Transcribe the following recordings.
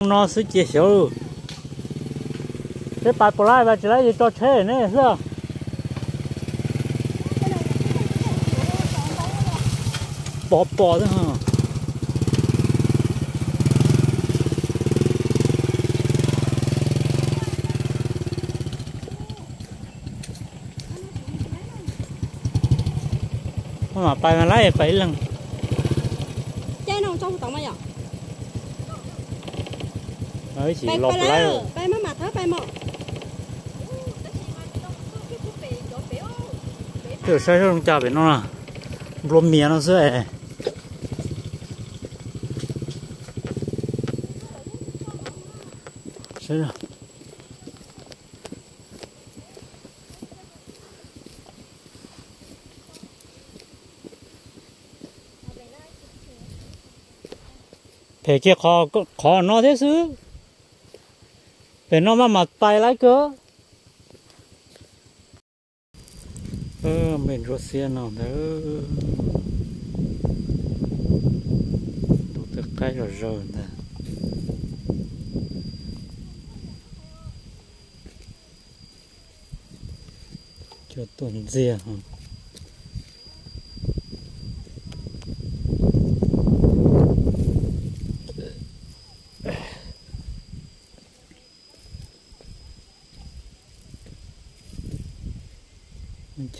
No xwb cia xyov. Peb pais puas laib, pais tsis laib ces tso tsheb ne xwb. Pov pos xwb. Maj mam pais mas laib pais ib leeg. Ib chim los laib. Twb saib zoo cas pem no na, nplua mias no xwb es. Phem kiag qhov no thiab xwb. Pem no maj mam pais laib kawg. Me ntsuab xiab no ntag. Ntuj twb qaib zog zawg ntag. Cua tuaj ntxiag.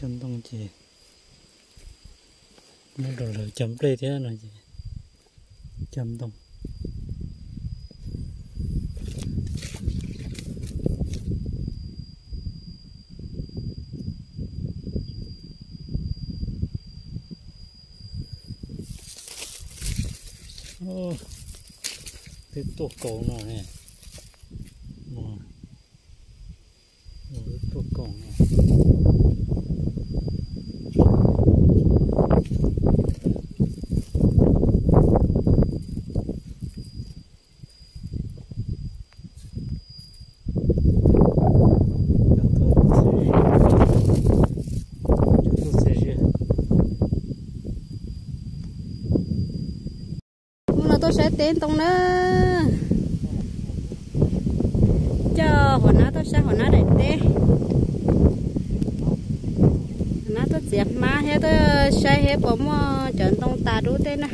Cov ntoo ces muab rau lawv cog nplej thiab no ces cov ntoo. Twb tuaj kaus no ne. Twb tuaj kaus no. Hnub no tuaj saib teb ntoo na. Coj hua nab tuaj saib hua nab daim teb. Hua nab tuaj txiav hmab thiab tuaj saib thiab puas muaj cov ntoo tas dub tej na.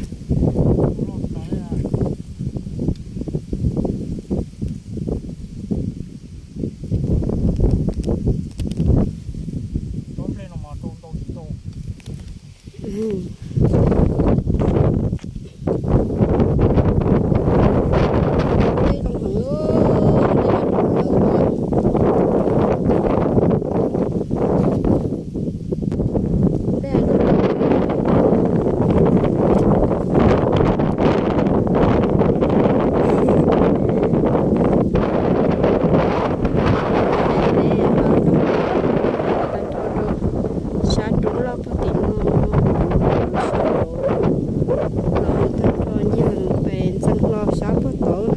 Sab roob loj puag tim no, sab los tag nrho ncig lees pes ntxeev hlo sab puag tod,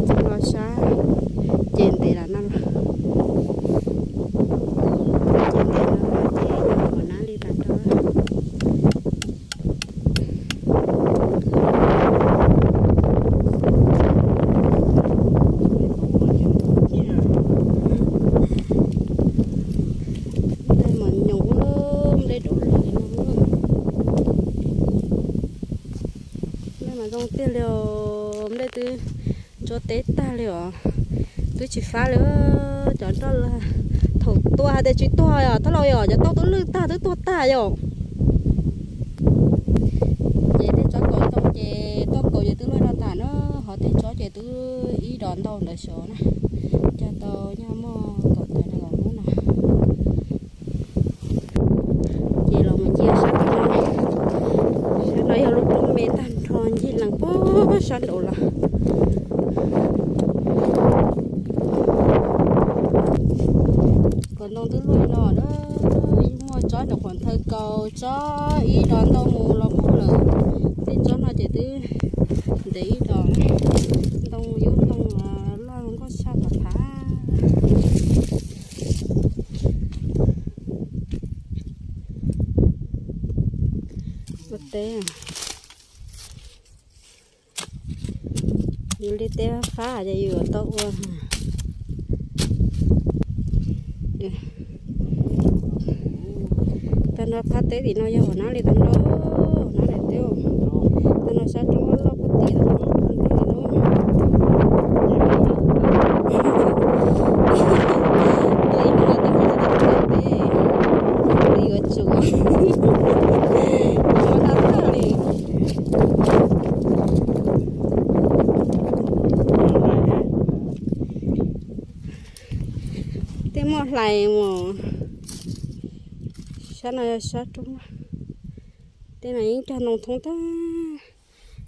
ntxeev hlo sab ces ntev lawm no los, ces ntev lawm no ces yog hua nab li tas nrho. Nplej mas nyoos ua luaj, nplej daum lawm no. Nplej mas zoo tiag li os, nplej twb ntsuab teb tag li os, twb tsis fab li. Cov nroj thaum tua hais tias tsis tuag os, thab laus yom, cov tauj twb lwj tag twb tuag tag yom. Ces tej tsob kaus ntoo ces tuaj kaus ces twb luaj no tas na, ho tej tsob ces twb ib dos ntau ntawd xyov na. Cog tau nyob muaj kaum tawm nees nkaum hnub no. Ces los mus ncig sab no, sab no yog lub roob me tag nrho ncig lees puag sab nraud los. Kaus ntoo twb luaj no na, yeej muaj tsob ntawm qhuav nthawv kaus, tsob ib dos ntau mus los muaj lawm. Tej tsob no ces twb ntev ib dos, ntoo yub ntoo loj nkauj tshaj phav phav. Ua teb. Yus li teb fab ces yus yuav tau ua. Tag no phab teb tim no yog hauv nab li tau nrau, nab daim teb. Tag no sab roob loj loj puag tim no, tuaj ib hnub no tau mus tau teb, yuav tsum ua tag tag li. Tej muaj hlais mus, sab no yog sab roob. Tej no yeej cog ntoo thoob tag.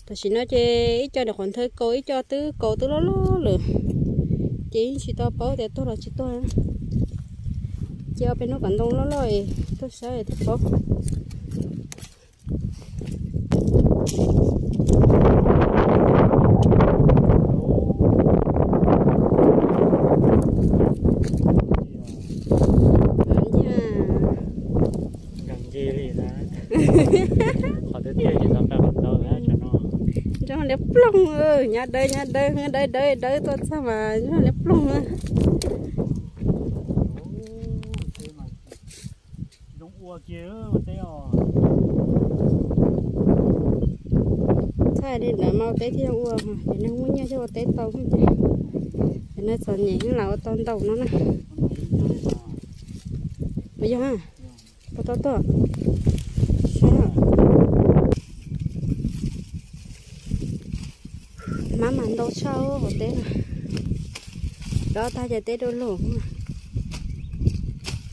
Tam sim no ces ib co nyuam qhuav nthawv kaus, ib co twb kaus twb loj loj lawm, ces yeej tsis tau paub tias tuag los tsis tuag. Ces ob peb hnub kom ntoo loj loj es tuaj saib thiaj paub. Nkag nce li na. Qhov tiag tiag ces tau nqa qhov ntau na, tsam no. Nrog liab ploog, nyob dawb nyob dawb, dawb dawb dawb tuaj txog mas nrog liab ploog na. Zoo ua kiag ua teb os. Txhob li ntawd mas ua teb thiaj ua, ces neeg muaj nyiaj thiaj ua teb tau. Ces neeg txom nyem heev lam ua tau ntau no na. Puas yog? Puas tau tuaj? Hmab mas ntau tshaj hauv teb no. Dob tag ces teb du lug,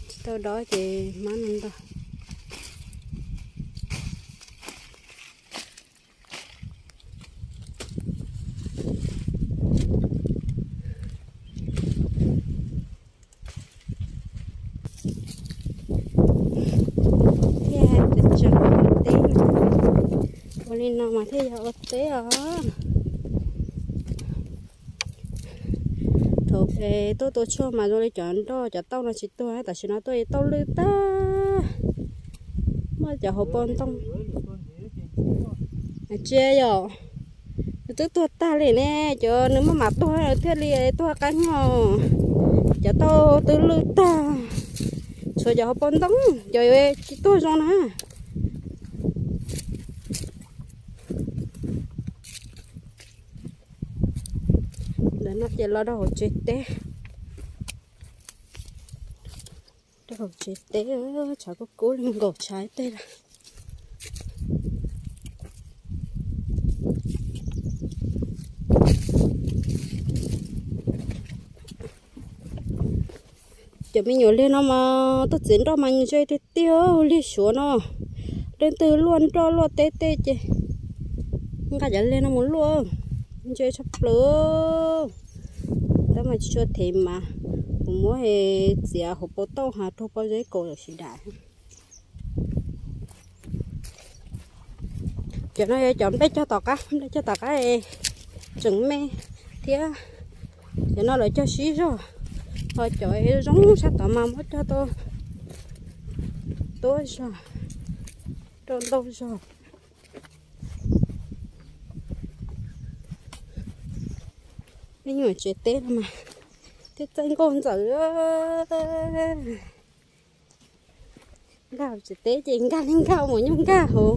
tsis tau dob ces hmab no ntau. Thiaj tseem ua teb, ua li no mas thiaj yog ua teb os. Thaum tuaj tua tshuaj mas zoo li cov nroj cov tauj no tsis tuag, tam sim no tuaj tauj lwj tag, muaj cov hauv paus ntoo. Tsis yog, nws twb tuag tag li ne, cov nws maj mam tuag thiaj li tuag qab no. Cov tauj twb lwj tag, tshuav cov hauv paus ntoo, cov tsis tuag zoo na. Ntawm no ces los rau hauv tsev teb. Rau hauv tsev teb, tshav kub kub li nkaus tshav tej lawm. Cov me nyuam liag no mas tuaj txiav nroj mas ntse tiag tiag, liag suav no. Leej twg luaj nroj luaj teb tej ces nqa cov liag no mus luaj, ntse tshaj plaws. Tab mas tsis tshua them mas kuv muab txiav hauv paus tauj hav rau pob zeb kaus lawm sib dam. Cov no yog cov nplej cog tom qab, nplej cog tom qab tseem me thiab. Cov no lawv cog sib zog, ho cov zoo sab tod mas muab cog tau tuab zog, rau ntau zog. Me nyuam tsev teb no mas thiaj txawj nkauj ntxawm. Nkag hauv tsev teb ces nkag li nkag mus nyuag nkag hauv.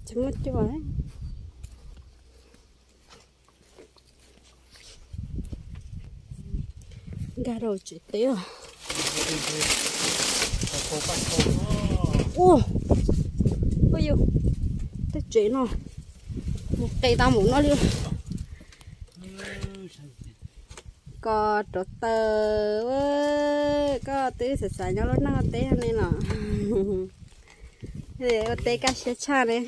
Tsis muaj cua. Nkag rau tsev teb os. Ua, ua yus, tej tsev no mus qe tau mus no li. Koj rauv taws, koj twb xav xav nyob lub neej ua teb ne los. Ua teb kaj siab tshaj ne.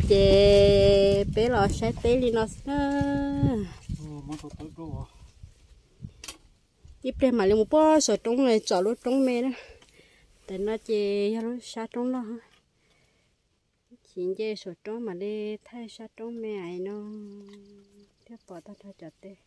Ces peb los saib teb li no xwb na. Ib pliag mam li mus puag saum roob tsom lub roob me na. Tam no ces yog lub sab roob loj. Chiv nce saum roob mam li thaij sab roob me no thiaj pom tag nrho cov teb.